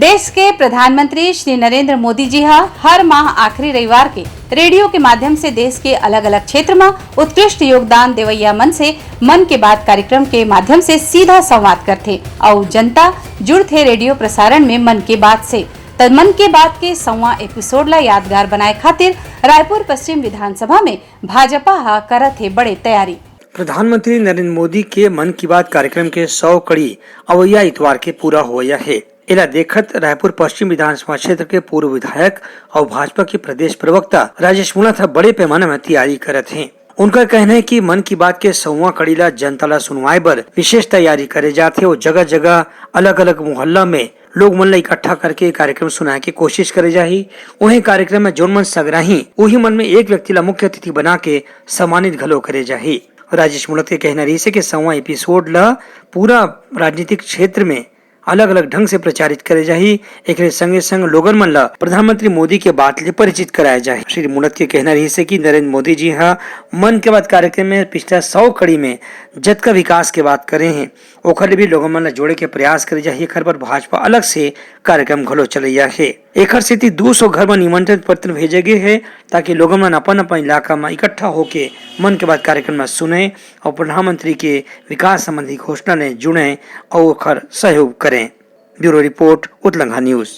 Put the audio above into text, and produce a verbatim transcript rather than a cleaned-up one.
देश के प्रधानमंत्री श्री नरेंद्र मोदी जी ह हर माह आखिरी रविवार के रेडियो के माध्यम से देश के अलग-अलग क्षेत्र म उत्कृष्ट योगदान देवइया मन से मन के बात कार्यक्रम के माध्यम से सीधा संवाद करथे अउ जनता जुड़थे रेडियो प्रसारण में मन के बात से। त मन के बात के सौवां एपिसोड ला यादगार बनाए खातिर रायपुर पश्चिम विधानसभा में भाजपा ह करत हे बड़े तैयारी। प्रधानमंत्री नरेंद्र मोदी के मन की बात कार्यक्रम के सौ कड़ी अवइया इतवार के पूरा होवइया हे। एला देखत रायपुर पश्चिम विधानसभा क्षेत्र के पूर्व विधायक अउ भाजपा के प्रदेश प्रवक्ता राजेश मूणत ह बड़े पैमाना म तैयारी करत हे। उनका कहना हे कि मन की बात के सौवां कड़ी ला जनता ला सुनवाए बर विशेष तैयारी करे जाथे अउ जगह-जगह, अलग-अलग मोहल्ला में लोग मन ला इकट्ठा करके ये कार्यक्रम सुनाए के कोशिश करे जाही। उहें कार्यक्रम में जोन मन सगराही, उही मन में एक व्यक्ति ला मुख्य अतिथि बना के सम्मानित घलो करे जाही। राजेश मूणत के कहना रहिस हे कि सौवां एपिसोड ला पूरा राजनीतिक क्षेत्र में अलग-अलग ढंग से प्रचारित करे जाही। एकरे संगे-संग लोगन मन ला प्रधानमंत्री मोदी के बात ले परिचित कराए जाही। श्री मूणत के कहना रहिस हे कि नरेंद्र मोदी जी ह मन की बात कार्यक्रम में पिछला सौ कड़ी में जतका विकास के बात करे हे, ओखर ले भी लोगन मन ला जोड़े के प्रयास करे जाही। एखर बर भाजपा अलग से कार्यक्रम घलो चलइया हे। एखर सेती दू सौ घर म निमंत्रण पत्र भेजे गे हे, ताकि लोगन मन अपन-अपन इलाका म इकट्ठा होके मन की बात कार्यक्रम ल सुने अउ प्रधानमंत्री के विकास संबंधी घोषणा ले जुड़े अउ ओखर सहयोग करें। Bureau report, Utlangha news.